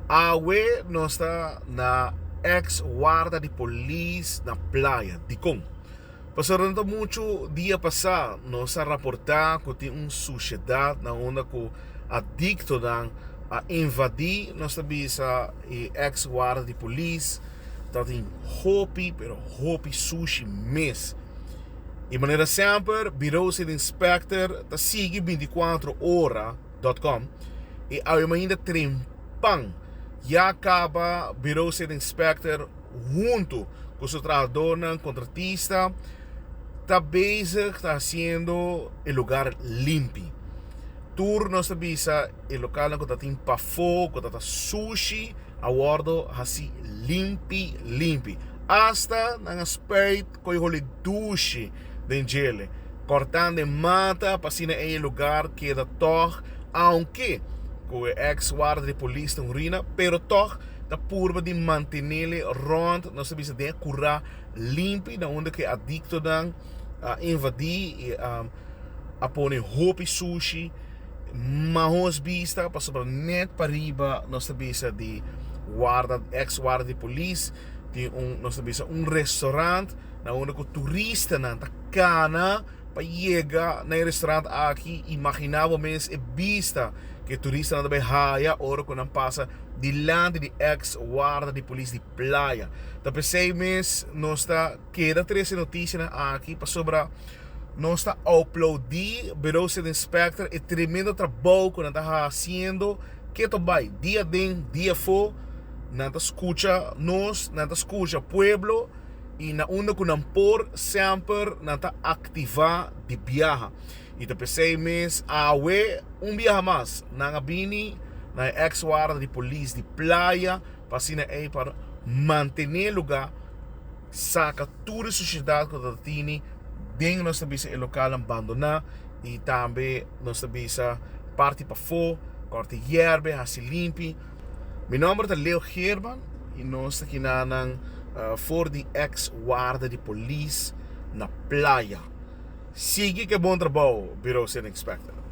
Awe nos ta na ex warda di polis na Playa. Dikon? Pasobra no ta muchu dia pasá nos a raportá ku tin un sushedat na unda ku adiktonan a invadí, nos ta bisa e ex warda di polis. Ta tin hopi pero hopi sushi mes. I manera semper Bureau City Inspector ta sigui 24 ora dot com i awe mainda trempan ya kaba Bureau City Inspector huntu ku su trahadornan kontratista ta bezig ta hasiendo e lugar limpi. Tur nos ta bisa e lokalnan ku ta tin pafó ku ta ta sushi a wordo hasi limpi limpi. Asta nan a spuit koe holi dushi den djele, kortando e mata pa asina ei e lugar keda tog, aunke ku e ex warda di polis ta un ruina, pero tog ta purba di mantenele rond, nos ta bisa den e kurá limpi na unda ku e adiktonan a invadí i a pone hopi sushi. Mahos bista pasobra net pariba nos ta bisa di warda ex warda di polis tin un nos ta bisa un restaurant na unda ku turistanan ta kana pa yega na e restaurant aki. Imagina bo mes e bista ku e turistanan ta bai haya ora ku nan pasa dilanti di ex warda di polis di Playa. Ta p'esei mes nos ta keda trese notisianan aki pasobra nos ta aplaudí Bureau State Inspector e tremendo trabou ku nan ta hasiendo keto bai dia aden dia afó. Nan ta skucha nos, nan ta skucha pueblo i na unda ku nan por semper nan ta aktivá di biaha. I ta p'esei mes awe un biaha mas nan a bini na e eks warda di polis di Playa pa asina ei pa mantené lugá. Saka tur e sushedat ku ta tini den nos ta bisa e lokalnan bandoná i tambe nos ta bisa parti pafó, kòrta yerbe, hasi limpi. Mi nòmber ta Leo Geerman i nos ta kinanan for di eks warda di polis na Playa. Sigui ku e bon trabou, Bureau City Inspector.